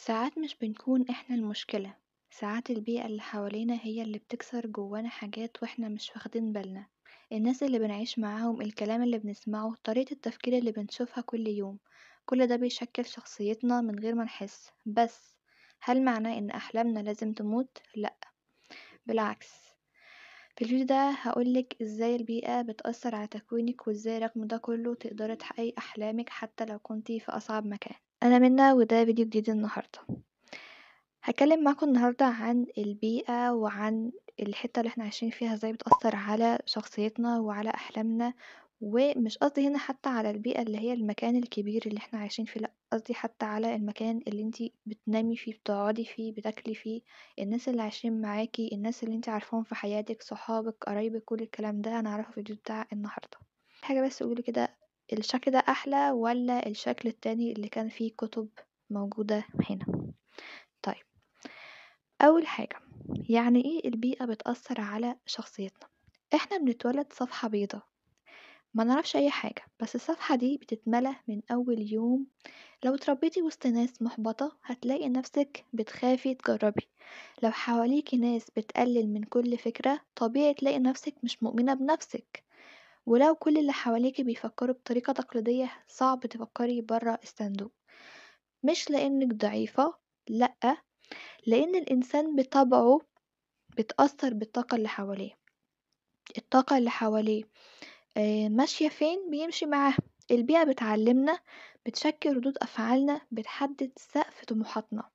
ساعات مش بنكون إحنا المشكلة، ساعات البيئة اللي حوالينا هي اللي بتكسر جوانا حاجات وإحنا مش واخدين بالنا. الناس اللي بنعيش معاهم، الكلام اللي بنسمعه، طريقة التفكير اللي بنشوفها كل يوم، كل ده بيشكل شخصيتنا من غير ما نحس. بس هل معناه إن أحلامنا لازم تموت؟ لأ، بالعكس. في الفيديو ده هقولك إزاي البيئة بتأثر على تكوينك، وإزاي رغم ده كله تقدري تحققي أحلامك حتى لو كنتي في أصعب مكان. أنا منى وده فيديو جديد النهاردة. هتكلم معاكم النهاردة عن البيئة وعن الحتة اللي احنا عايشين فيها ازاي بتأثر على شخصيتنا وعلى أحلامنا، ومش قصدي هنا حتى على البيئة اللي هي المكان الكبير اللي احنا عايشين فيه، لأ قصدي حتى على المكان اللي انتي بتنامي فيه، بتقعدي فيه، بتاكلي فيه، الناس اللي عايشين معاكي، الناس اللي انتي عارفاهم في حياتك، صحابك، قرايبك، كل الكلام ده هنعرفه في الفيديو بتاع النهاردة. حاجة بس قولي كده، الشكل ده أحلى ولا الشكل التاني اللي كان فيه كتب موجودة هنا؟ طيب أول حاجة، يعني إيه البيئة بتأثر على شخصيتنا؟ إحنا بنتولد صفحة بيضة، ما نعرفش أي حاجة، بس الصفحة دي بتتملى من أول يوم. لو اتربيتي وسط ناس محبطة هتلاقي نفسك بتخافي تجربي، لو حواليكي ناس بتقلل من كل فكرة طبيعي تلاقي نفسك مش مؤمنة بنفسك، ولو كل اللي حواليكي بيفكروا بطريقة تقليدية صعب تفكري برا الصندوق. مش لأنك ضعيفة، لأ، لأن الإنسان بطبعه بتأثر بالطاقة اللي حواليه. الطاقة اللي حواليه ماشية فين بيمشي معاها. البيئة بتعلمنا، بتشكل ردود أفعالنا، بتحدد سقف طموحاتنا.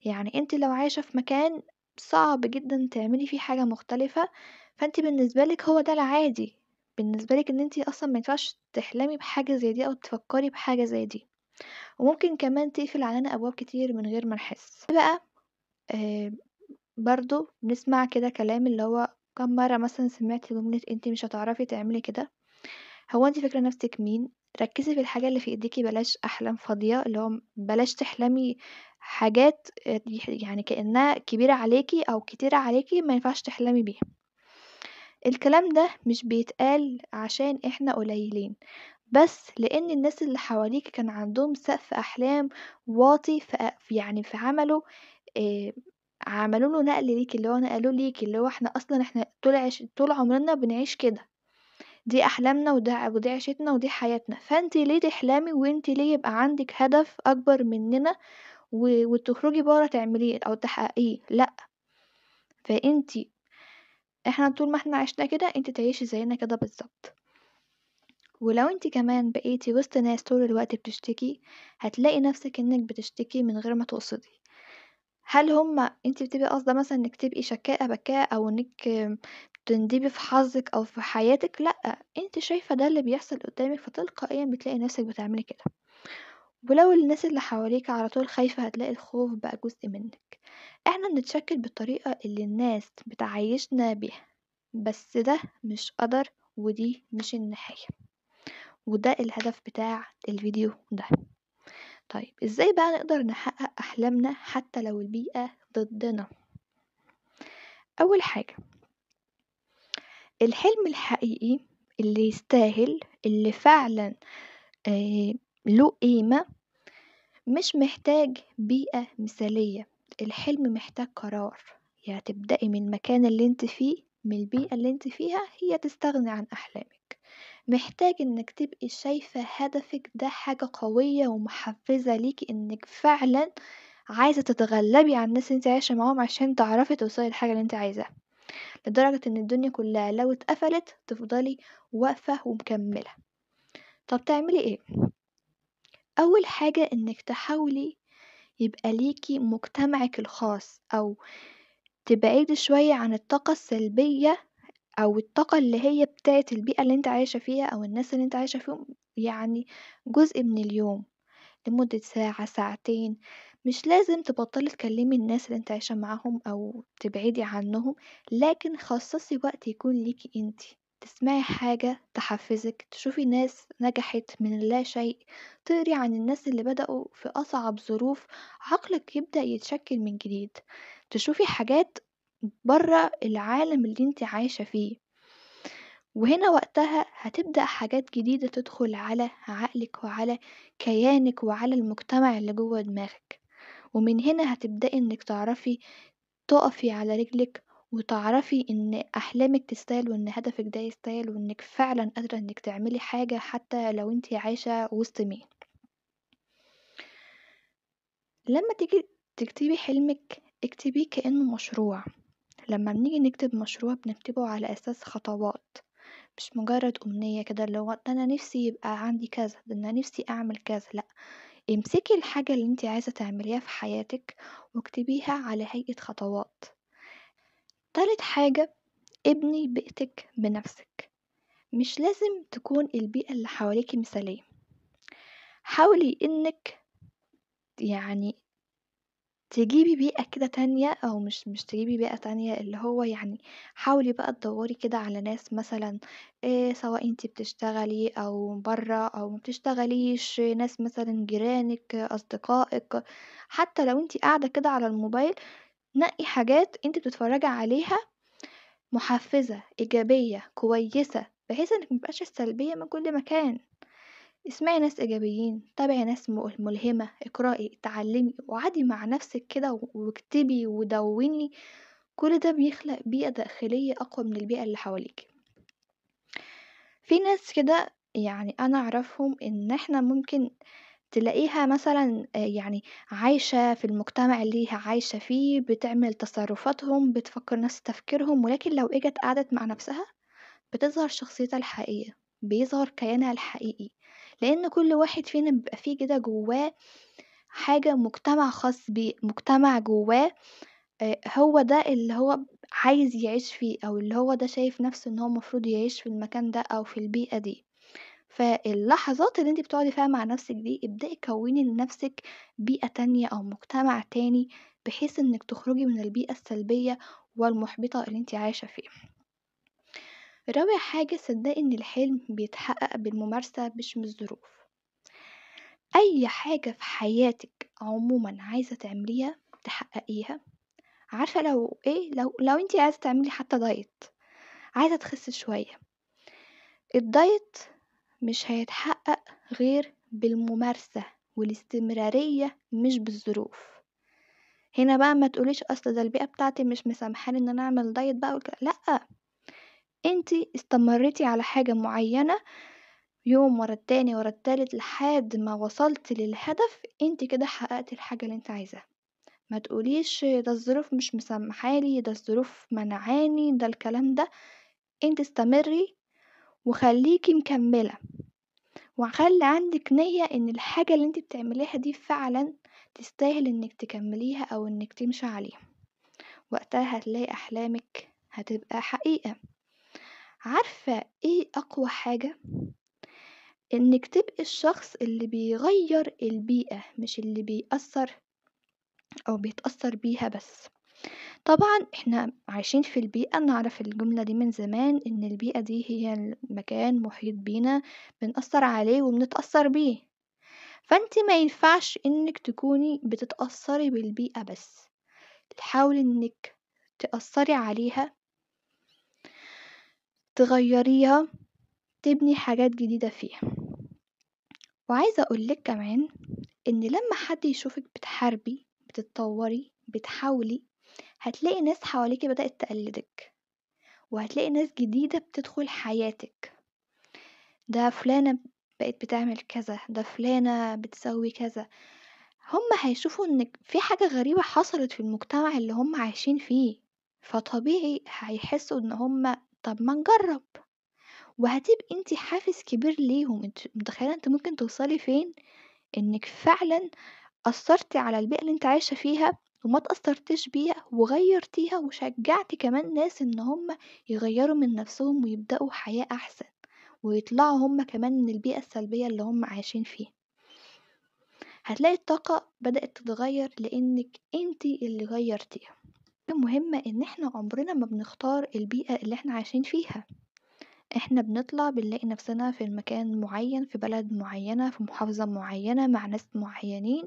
يعني انت لو عايشة في مكان صعب جدا تعملي فيه حاجة مختلفة، فانت بالنسبة لك هو ده العادي، بالنسبة لك ان انت اصلا ما ينفعش تحلمي بحاجة زي دي او تفكري بحاجة زي دي. وممكن كمان تقفل علينا ابواب كتير من غير ما نحس. بقى برضو نسمع كده كلام اللي هو كم مرة مثلا سمعتي جملة انت مش هتعرفي تعملي كده، هو انت فاكرة نفسك مين؟ ركزي في الحاجة اللي في ايديكي، بلاش احلام فاضية، اللي هو بلاش تحلمي حاجات يعني كأنها كبيرة عليكي او كتيرة عليكي ما ينفعش تحلمي بيها. الكلام ده مش بيتقال عشان احنا قليلين، بس لان الناس اللي حواليك كان عندهم سقف احلام واطي، يعني في عملوا، عملوا له نقل ليك، اللي هو نقلوه ليك، اللي هو احنا اصلا احنا طول عمرنا بنعيش كده، دي احلامنا ودي عيشتنا ودي حياتنا، فانتي ليه تحلمي وانتي ليه يبقى عندك هدف اكبر مننا وتخرجي بره تعمليه او تحققيه؟ لا، فانتي احنا طول ما احنا عشنا كده انتي تعيشي زينا كده بالظبط. ولو انتي كمان بقيتي وسط ناس طول الوقت بتشتكي، هتلاقي نفسك انك بتشتكي من غير ما تقصدي. هل هما انتي بتبقي قاصده مثلا انك تبقي شكاءه بكاءه او انك تندبي في حظك او في حياتك؟ لا، انتي شايفه ده اللي بيحصل قدامك، فتلقائيا بتلاقي نفسك بتعملي كده. ولو الناس اللي حواليك على طول خايفه هتلاقي الخوف بقى جزء منك. احنا بنتشكل بالطريقه اللي الناس بتعيشنا بيها، بس ده مش قدر ودي مش النهايه، وده الهدف بتاع الفيديو ده. طيب ازاي بقى نقدر نحقق احلامنا حتى لو البيئة ضدنا؟ اول حاجة، الحلم الحقيقي اللي يستاهل، اللي فعلا له قيمة، مش محتاج بيئة مثالية. الحلم محتاج قرار، يا تبدأي من المكان اللي انت فيه، من البيئة اللي انت فيها، هي تستغني عن احلامك. محتاج انك تبقي شايفة هدفك ده حاجة قوية ومحفزة ليكي، انك فعلا عايزة تتغلبي على الناس اللي انت عايشة معاهم عشان تعرفي توصلي للحاجة اللي انت عايزاها، لدرجة ان الدنيا كلها لو اتقفلت تفضلي واقفة ومكملة. طب تعملي ايه؟ اول حاجة انك تحاولي يبقى ليكي مجتمعك الخاص، او تبعدي شوية عن الطاقة السلبية او الطاقة اللي هي بتاعت البيئة اللي انت عايشة فيها او الناس اللي انت عايشة فيهم، يعني جزء من اليوم لمدة ساعة ساعتين. مش لازم تبطلي تكلمي الناس اللي انت عايشة معاهم او تبعدي عنهم، لكن خصصي وقت يكون ليكي انتي، تسمعي حاجة تحفزك، تشوفي ناس نجحت من لا شيء، تقري عن الناس اللي بدأوا في أصعب ظروف، عقلك يبدأ يتشكل من جديد، تشوفي حاجات برا العالم اللي انت عايشة فيه، وهنا وقتها هتبدأ حاجات جديدة تدخل على عقلك وعلى كيانك وعلى المجتمع اللي جوه دماغك. ومن هنا هتبدأي إنك تعرفي تقفي على رجلك، وتعرفي إن أحلامك تستاهل، وإن هدفك ده يستاهل، وإنك فعلا قادرة إنك تعملي حاجة حتى لو انتي عايشة وسط مين. لما تيجي تكتبي حلمك اكتبيه كأنه مشروع. لما بنيجي نكتب مشروع بنكتبه على أساس خطوات، مش مجرد أمنية كده اللي هو ده أنا نفسي يبقى عندي كذا، ده أنا نفسي أعمل كذا. لأ، امسكي الحاجة اللي انتي عايزة تعمليها في حياتك واكتبيها على هيئة خطوات. تالت حاجة، ابني بيئتك بنفسك. مش لازم تكون البيئة اللي حواليكي مثالية، حاولي انك تجيبي بيئة كده تانية، أو مش تجيبي بيئة تانية، اللي هو حاولي بقى تدوري كده على ناس مثلا، سواء انتي بتشتغلي أو برا أو ما بتشتغليش، ناس مثلا جيرانك، أصدقائك. حتى لو انتي قاعدة كده على الموبايل نقي حاجات انتي بتتفرجي عليها محفزة، إيجابية، كويسة، بحيث انك متبقاش السلبية من كل مكان. اسمعي ناس إيجابيين، تابعي ناس ملهمة، اقرأي، اتعلمي، وقعدي مع نفسك كده واكتبي ودوني. كل ده بيخلق بيئة داخلية أقوى من البيئة اللي حواليك. في ناس كده أنا أعرفهم إن إحنا ممكن تلاقيها مثلاً، عايشة في المجتمع اللي هي عايشة فيه، بتعمل تصرفاتهم، بتفكر نفس تفكيرهم، ولكن لو إجت قعدت مع نفسها بتظهر شخصيتها الحقيقية، بيظهر كيانها الحقيقي. لأن كل واحد فينا بيبقى فيه كده جواه حاجة، مجتمع خاص بيه، مجتمع جواه، هو ده اللي هو عايز يعيش فيه، أو اللي هو ده شايف نفسه إن هو المفروض يعيش في المكان ده أو في البيئة دي. فاللحظات اللي انت بتقعدي فيها مع نفسك دي ابدأي كوني لنفسك بيئة تانية أو مجتمع تاني، بحيث انك تخرجي من البيئة السلبية والمحبطة اللي انت عايشة فيها. رابع حاجة، صدقي ان الحلم بيتحقق بالممارسة مش بالظروف. اي حاجة في حياتك عموما عايزة تعمليها تحققيها، عارفة لو ايه، لو انت عايزة تعملي حتى دايت، عايزة تخسي شوية، الدايت مش هيتحقق غير بالممارسة والاستمرارية مش بالظروف. هنا بقى ما تقوليش اصل ده البيئة بتاعتي مش مسامحاني ان انا اعمل دايت بقى لا، انتي استمريتي على حاجة معينة يوم ورا التاني ورا التالت لحد ما وصلتي للهدف، انتي كده حققتي الحاجة اللي انتي عايزاها. ما تقوليش ده الظروف مش مسامحالي، ده الظروف منعاني، ده الكلام ده. انتي استمري وخليكي مكملة، وخلي عندك نية ان الحاجة اللي انتي بتعمليها دي فعلا تستاهل انك تكمليها او انك تمشي عليها. وقتها هتلاقي احلامك هتبقى حقيقة. عارفة ايه اقوى حاجة؟ انك تبقي الشخص اللي بيغير البيئة مش اللي بيأثر او بيتأثر بيها بس. طبعا احنا عايشين في البيئة، نعرف الجملة دي من زمان ان البيئة دي هي المكان محيط بينا، بنأثر عليه وبنتأثر بيه. فانت ما ينفعش انك تكوني بتتأثري بالبيئة بس، تحاولي انك تأثري عليها، تغيريها، تبني حاجات جديدة فيها. وعايزة أقولك كمان إن لما حد يشوفك بتحاربي، بتتطوري، بتحاولي، هتلاقي ناس حواليكي بدأت تقلدك، وهتلاقي ناس جديدة بتدخل حياتك. ده فلانة بقت بتعمل كذا، ده فلانة بتسوي كذا. هم هيشوفوا إنك في حاجة غريبة حصلت في المجتمع اللي هم عايشين فيه، فطبيعي هيحسوا إن هم طب ما نجرب، وهتبقي انتي حافز كبير ليهم. انت متخيلة انت ممكن توصلي فين؟ انك فعلا أثرتي على البيئة اللي انت عايشة فيها وما تأثرتيش بيها وغيرتيها، وشجعتي كمان ناس ان هم يغيروا من نفسهم ويبدأوا حياة أحسن، ويطلعوا هم كمان من البيئة السلبية اللي هم عايشين فيها. هتلاقي الطاقة بدأت تتغير لأنك انتي اللي غيرتيها. المهم ان احنا عمرنا ما بنختار البيئة اللي احنا عايشين فيها، احنا بنطلع بنلاقي نفسنا في المكان معين، في بلد معينة، في محافظة معينة، مع ناس معينين،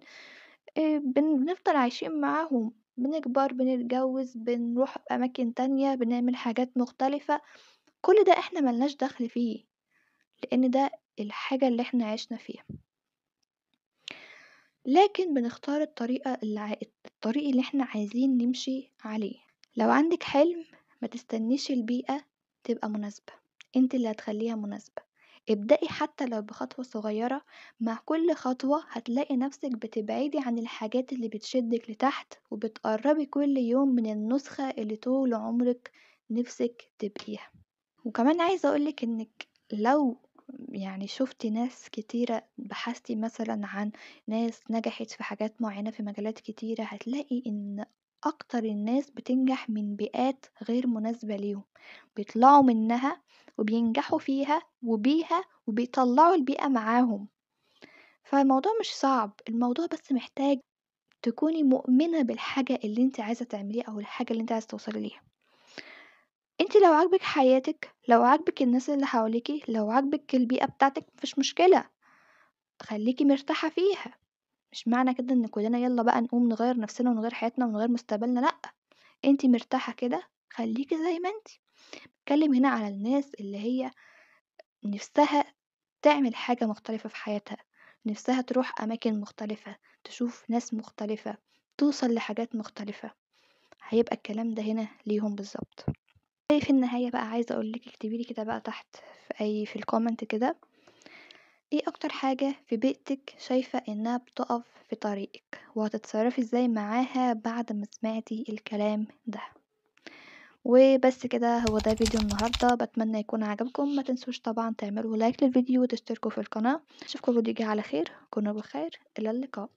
بنفضل عايشين معاهم، بنكبر، بنتجوز، بنروح أماكن تانية، بنعمل حاجات مختلفة. كل ده احنا ملناش دخل فيه، لأن ده الحاجة اللي احنا عشنا فيها. لكن بنختار الطريقة الطريق اللي احنا عايزين نمشي عليه. لو عندك حلم ما تستنيش البيئة تبقى مناسبة، انت اللي هتخليها مناسبة. ابدأي حتى لو بخطوة صغيرة، مع كل خطوة هتلاقي نفسك بتبعدي عن الحاجات اللي بتشدك لتحت وبتقربي كل يوم من النسخة اللي طول عمرك نفسك تبقيها. وكمان عايزة أقولك إنك لو شفتي ناس كتيرة، بحثتي مثلا عن ناس نجحت في حاجات معينة في مجالات كتيرة، هتلاقي إن أكتر الناس بتنجح من بيئات غير مناسبة ليهم، بيطلعوا منها وبينجحوا فيها وبيها وبيطلعوا البيئة معاهم. فالموضوع مش صعب، الموضوع بس محتاج تكوني مؤمنة بالحاجة اللي انت عايزة تعمليها أو الحاجة اللي انت عايزة توصلي ليها. انت لو عاجبك حياتك، لو عاجبك الناس اللي حواليكي، لو عاجبك البيئة بتاعتك، مفيش مشكلة، خليكي مرتاحة فيها. مش معنى كده ان كلنا يلا بقى نقوم نغير نفسنا ونغير حياتنا ونغير مستقبلنا، لأ، انت مرتاحة كده خليكي زي ما انت. بتكلم هنا على الناس اللي هي نفسها تعمل حاجة مختلفة في حياتها، نفسها تروح أماكن مختلفة، تشوف ناس مختلفة، توصل لحاجات مختلفة، هيبقى الكلام ده هنا ليهم بالظبط. في النهاية بقى عايزة أقولك اكتبيلي كده بقى تحت في الكومنت كده، ايه أكتر حاجة في بيئتك شايفة إنها بتقف في طريقك، وهتتصرفي ازاي معاها بعد ما سمعتي الكلام ده. وبس كده، هو ده فيديو النهاردة، بتمنى يكون عجبكم. ما تنسوش طبعا تعملوا لايك للفيديو وتشتركوا في القناة. اشوفكم فيديو جاي على خير، كونوا بخير، إلى اللقاء.